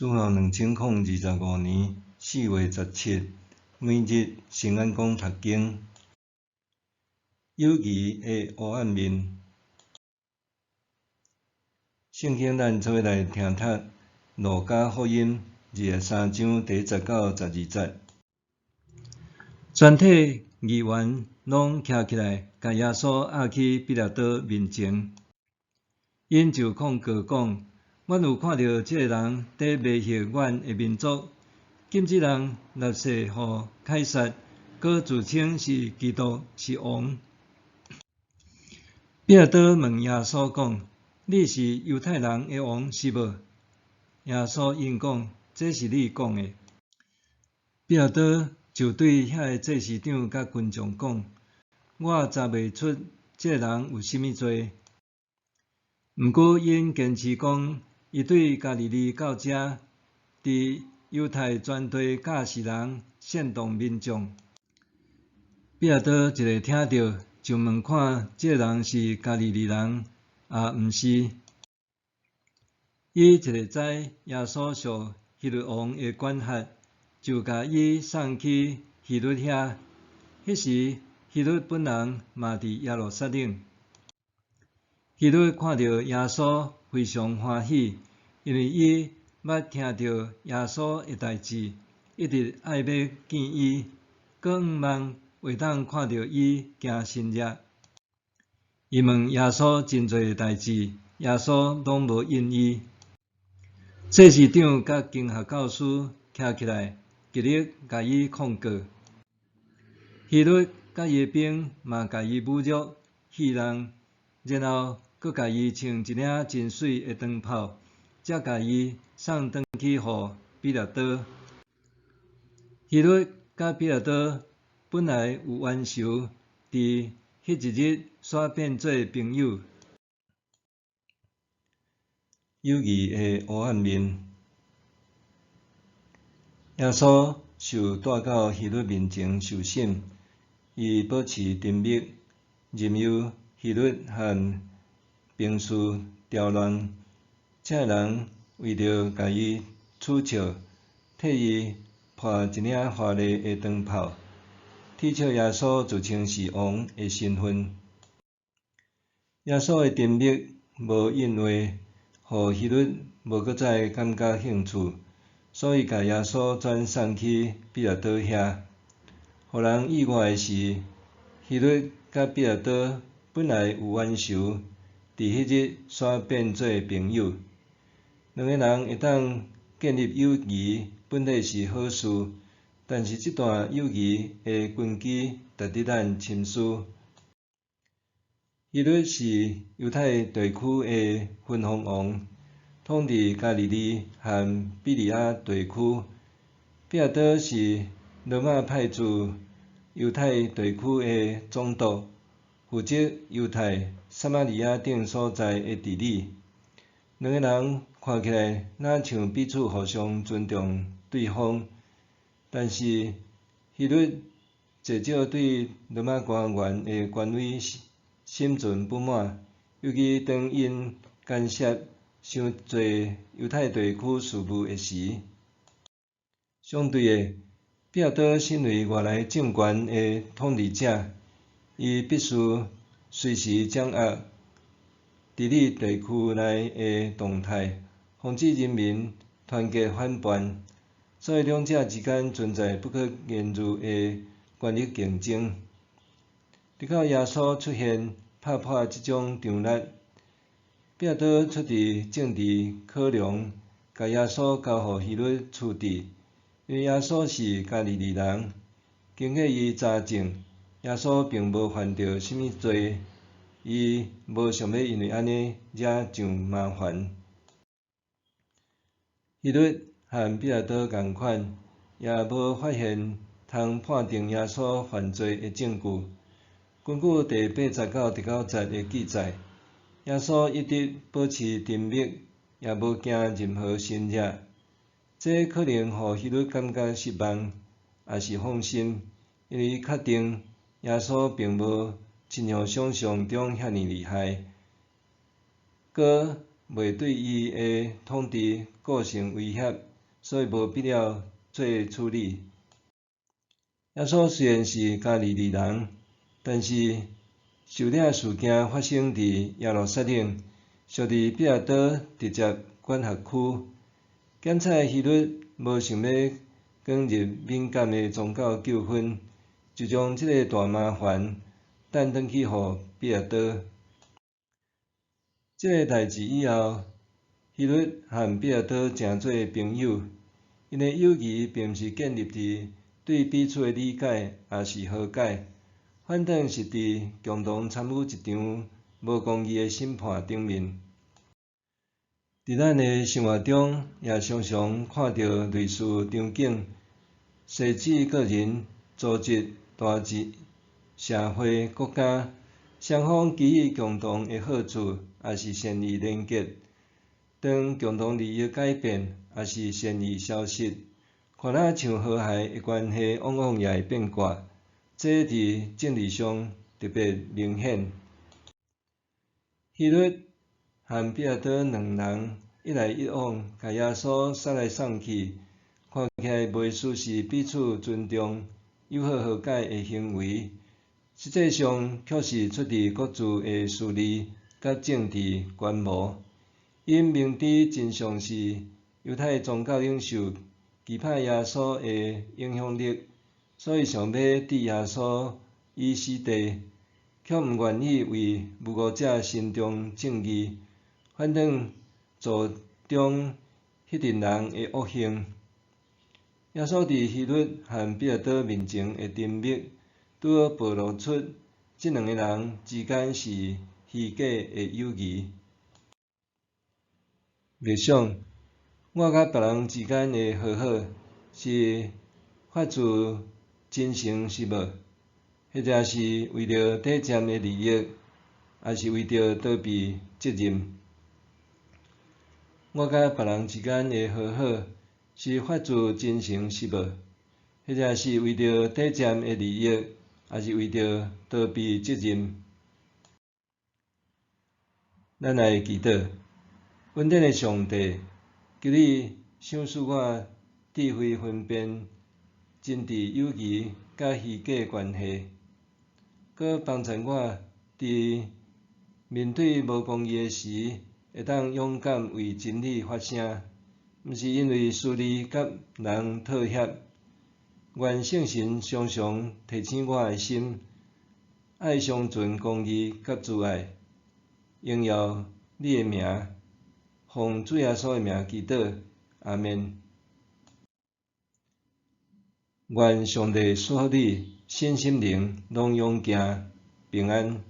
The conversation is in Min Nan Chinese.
主後2025年4月17，每日聖安講讀經。友誼的黑暗面。聖經咱做伙來聽讀《路加福音》23章第1節到12節。全體議員攏徛起來，共耶穌押去彼拉多面前。𪜶就控告講：阮有看著這个人佇迷惑阮的民族，禁止人納稅予凱撒，閣自稱是基督，是王。彼拉多問耶穌講：你是猶太人的王是無？耶穌應講：這是你講的。彼拉多就對遐个祭司長佮群眾講：我查袂出這个人有啥物罪。毋過𪜶堅持講，伊對加利利到遮，佇猶太全地教示人，煽動民眾。彼拉多一下聽著，就問看這个人是加利利人，抑毋是？伊一下知耶穌屬希律王的管轄，就共伊送去希律遐。彼時希律本人嘛佇耶路撒冷。希律看著耶穌非常歡喜，因為伊捌聽著耶穌的代誌，一直愛欲見伊，閣向望會當看著伊行神跡。伊問耶穌真濟的代誌，耶穌攏無應伊。祭司長佮經學教師徛起來，極力共伊控告。希律佮伊的兵嘛共伊侮辱、戲弄，然後閣共伊穿一領真媠的長袍，才共伊送轉去予彼拉多。希律佮彼拉多本來有冤仇，佇彼一日煞變做朋友。友誼的黑暗面。耶穌受帶到希律面前受審，伊保持沉默，任由希律和兵士刁亂。這个人為著共伊取笑，替伊披一領華麗的長袍，恥笑耶穌自稱是王的身份。耶穌的沉默無應話，予希律無閣再感覺興趣，所以共耶穌轉送去彼拉多遐。予人意外的是，希律佮彼拉多本來有冤仇，佇彼日煞變做朋友。兩个人會當建立友誼，本來是好事，但是這段友誼的根基值得咱深思。希律是猶太地區的分封王，統治加利利和庇哩亞地區。彼拉多是羅馬派駐猶太地區的總督，負責猶太、撒瑪利亞等所在的治理。兩個人看起來若像彼此互相尊重對方，但是希律濟少對羅馬官員的權威心存不滿，尤其當𪜶干涉傷濟猶太地區事務的時。相對的，彼拉多身為外來政權的統治者，伊必須隨時掌握治理地區內的動態，防止人民團結反叛。所以兩者之間存在不可言喻的權力競爭。直到耶穌出現，拍破這種張力。彼拉多出於政治考量，共耶穌交予希律處置，因為耶穌是加利利人。經過伊查證，耶穌並無犯著啥物罪，伊無想欲因為按呢惹上麻煩。希律和彼拉多仝款，也無發現通判定耶穌犯罪的證據。根據第8節到第9節的記載，耶穌一直保持沉默，也無驚任何神跡。這可能予希律感覺失望，抑是放心，因為伊確定耶穌並無親像想像中遐爾厲害，閣袂對伊的統治構成威脅。所以無必要做處理。耶穌雖然是加利利人，但是受掠事件發生佇耶路撒冷，屬佇彼拉多直接管轄區。檢察希律無想欲捲入敏感的宗教糾紛，就將這个大麻煩擲轉去予彼拉多。這个代誌以後，希律和彼拉多成做朋友，𪜶的友誼並毋是建立佇對彼此的理解，抑是和解，反轉是佇共同參與一場無公義的審判頂面。佇咱的生活中，也常常看著類似場景，細至個人、組織、大至社會、國家，雙方基於共同的好處，抑是善意連結，當共同利益改變，抑是善意消失，看若像和諧的關係，往往也會變卦。這佇政治上特別明顯。希律和彼拉多兩人一來一往，共耶穌捒來送去，看起來袂輸是彼此尊重、友好和解的行為，實際上卻是出自各自的私利佮政治權謀。𪜶明知真相是猶太宗教領袖懼怕耶穌的影響力，所以想欲置耶穌於死地，卻毋願意為無辜者伸張正義，反轉助長彼陣人的惡行。耶穌佇希律和彼拉多面前的沉默，拄好暴露出這兩个人之間是虛假的友誼。默想，我佮別人之間的和好，是發自真誠是無？或者是為著短暫的利益，抑是為著逃避責任？我佮別人之間的和好，是發自真誠是無？或者是為著短暫的利益，抑是為著逃避責任？咱來祈禱，恩典的上帝，求你賞賜我智慧分辨真摯友誼佮虛假關係，閣幫助我佇面對無公義的時，會當勇敢為真理發聲，毋是因為私利佮人妥協。願聖神常常提醒我的心，愛相存公義佮慈愛，榮耀你的名，奉主耶穌的名祈禱，阿們。願上帝賜福你，身心靈攏勇健平安。